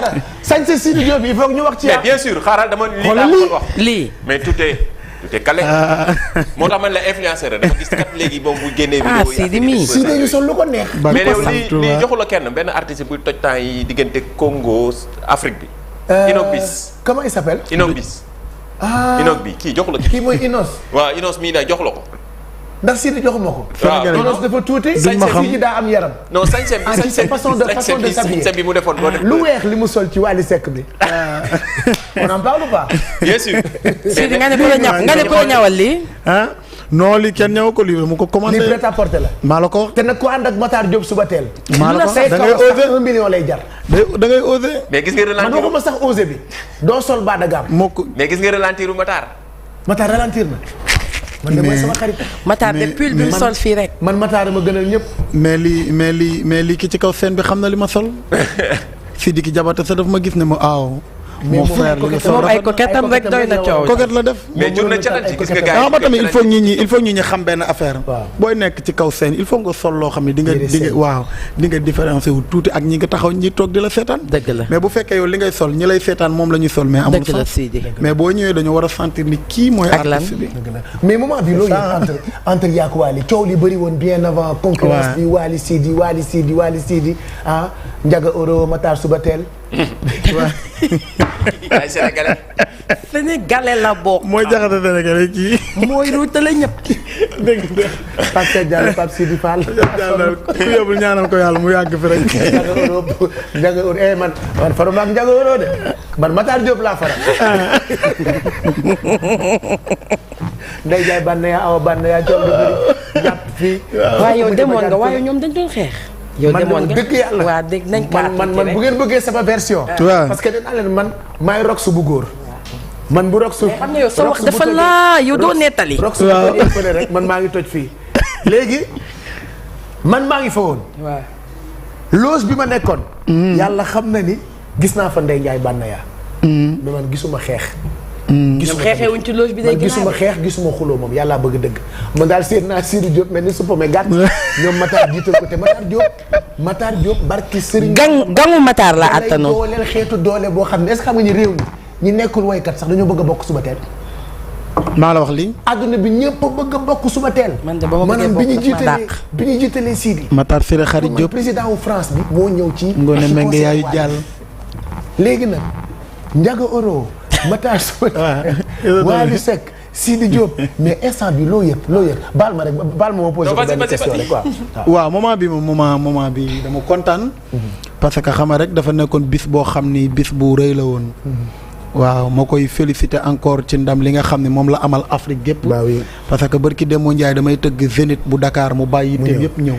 dara sañse Sidi Diop il faut que ñu wax ci. mais bien sûr xaaral dama lii laa ko wax lii mais tout est calé. moo tax man la influenceur dafa gis kat léegi moom bu génnee. vidéo yi Sidi mii Sidi ñu sol lu ko neex. mais lii joxu la kenn benn artiste buy toj temps yi diggante Congo Afrique bi. Inobis. comment il s'appelle. Inobis. Inog bi kii joxu la kii mooy Inos. waaw Inos mii nag jox la ko. ndax Sidi joxuma ko. waaw Inos dafa tuuti. Sidi daa am yaram. non sañse bi façon de s'habiller bi mu defoon boo def. lu weex li mu sol ci Wally Seck bi. on en parle ou pas. bien sûr. Sidi nga ne ku la ñawal lii. ah non lii kenn ñëw ko lii mu ko commandé. lii prêt-à-porter la. maa la ko te nag ku ànd ak Matar Diop suba teel. maa la ko da ngay osé 1 million lay jar. da ngay osé. mais gis nga ralentir man waxuma sax osé bi. doo sol bas de gamme. mais gis nga ralentir Matar. Matar ralentir na. man de mooy sama xarit. Matar de pull bi mu sol fii rek. man Matar ma gënal ñëpp. mais lii ki ci kaw scène bi xam na li ma sol. Sidi ki jabata sa daf ma gis ne ma aaw. mon frère li nga sol moom ay coquette am rek doy na coow. coquette la def. mais jur na challenge gis nga gars yi ba tamit il faut ñi xam benn affaire. booy nekk ci kaw scène il faut nga sol loo xam ne di nga différencier wu tuuti ak ñi nga taxaw ñi toog di la seetaan. dëgg la mais bu fekkee yow li ngay sol ñi lay seetaan moom la ñuy sol mais amul dëgg la Sidi. mais boo ñëwee dañoo war a sentir ni kii mooy artiste bi. mais moment bi loolu entre yaa ko Wally coow li bëri woon bien avant concurrence bi Wally Sidi ah Ndiaga Euro Matar Subatel. ay Sénégalais. Sénégalais la bokk. mooy jaxase Sénégalais kii. mooy ruutale ñëpp. dégg nga. Pape Seck Diallo Pape Sidi Fall. ku yóbbul ñaanal ko yàlla mu yàgg fi rek. Ndiaga Euro man faruma ak Ndiaga Euro de man Matar Diop laa faral. Ndeye Ndiaye Banaya Awa Banaya Diop lu bëri jàpp fii. waaye yow demoon nga waaye ñoom dañ doon xeex. yow demoon nga dëgg yàlla waaw dégg nañ man bu ngeen bëggee sama version. parce que dinaa leen man maay rox bu góor. man bu rox. xam nga yow sa wax dafa laa yow doo nettali. rox bu tojee fële rek man maa ngi toj fii. léegi man maa ngi fa woon. waaw. loge bi ma nekkoon. yàlla xam na ni gis naa fa Ndeye Ndiaye Banaya. mais man gisuma xeex. ñoom xeexee wuñ ci loge bi day gisuma xeex gisuma xuloo moom yàllaa bëgg dëgg man daal seet naa Sidi Diop mel ni suppa mais gàtt ñoom Matar jiital ko te Matar Diop barki Serigne gangu Matar la attanoon dooleel xeetu doole boo xam ne est-ce que xam nga ñu réew ñi nekkul woykat sax dañoo bëgg a bokk suba teel maa la wax lii adduna bi ñëpp a bëgg a bokk suba teel man de ba ma bëggee bokk bi ñu jiitalee Sidi Matar Séré Xarit Diop président wu France bi moo ñëw ci Ngoné Mbengue yaayu jàll léegi nag Ndiaga Euro Matar Subatel Wally Seck Sidi Diop mais instant bi loo yëg baal ma posé ko benn question rek quoi. waaw moment bi dama kontaan. parce que xam rek dafa nekkoon bis boo xam ni bis bu rëy la woon. waaw ma koy féliciter encore ci ndam li nga xam ne moom la amal Afrique gépp parce que barki Demba Ndiaye damay tëgg Zénith bu Dakar mu bàyyi yitteem yëpp ñëw.